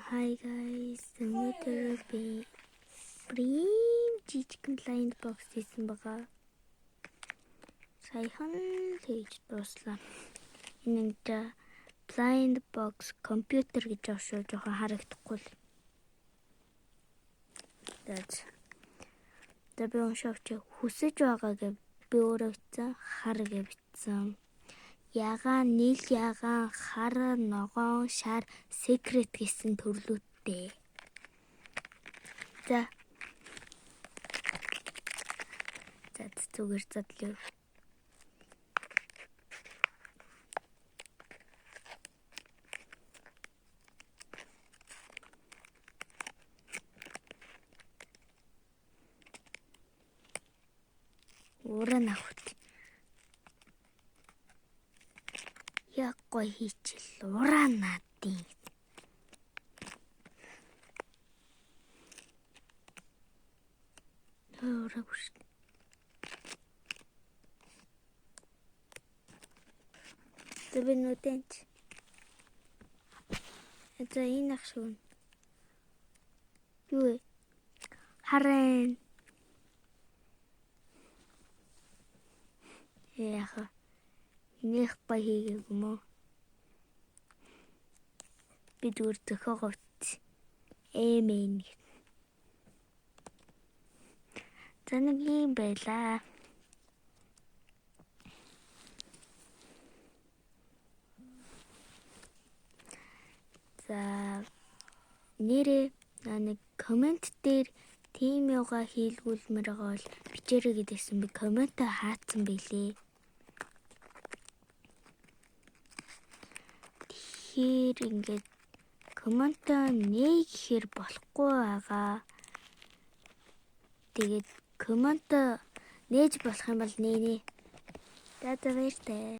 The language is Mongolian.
Hi guys. Өнөөдөр би ийм жижигхэн blind box хийсэн байгаа. Саяхан л хийж дууслаа. Энэ нэг blind box computer гэж байгаа шүү. Жохон харагдахгүй л. За би уншаач хүсэж байгаа гэж би өөрөө бичсэн, хар гэж бичсэн. Ягаан, нийл ягаан, хар, ногоон, шар, secret гэсэн төрлүүдтэй. За. За зүгээр задлаа. Уран авах. Яг гоё хийчихэл ураа наадын. Ураагүй шүү. За би нүдэнч. За энэ ах шүү. Юу вэ? Харин. Яха. Нэх гоё хийгээгүй мө. Би зүгээр зөхөөгөө бичсэн. Эмэн. За нэг юм байлаа. За нэрээ нэг комент дээр тим юугаа хийлгүүлмээр байгаа бол бичээрэй гэдэгсэн би коммент хаацсан байлээ. Тэгэхээр ингээд коммент нээ гэхээр болохгүй байгаа. Тэгээд коммент нээж болох юм бол нээ. За за баяртай.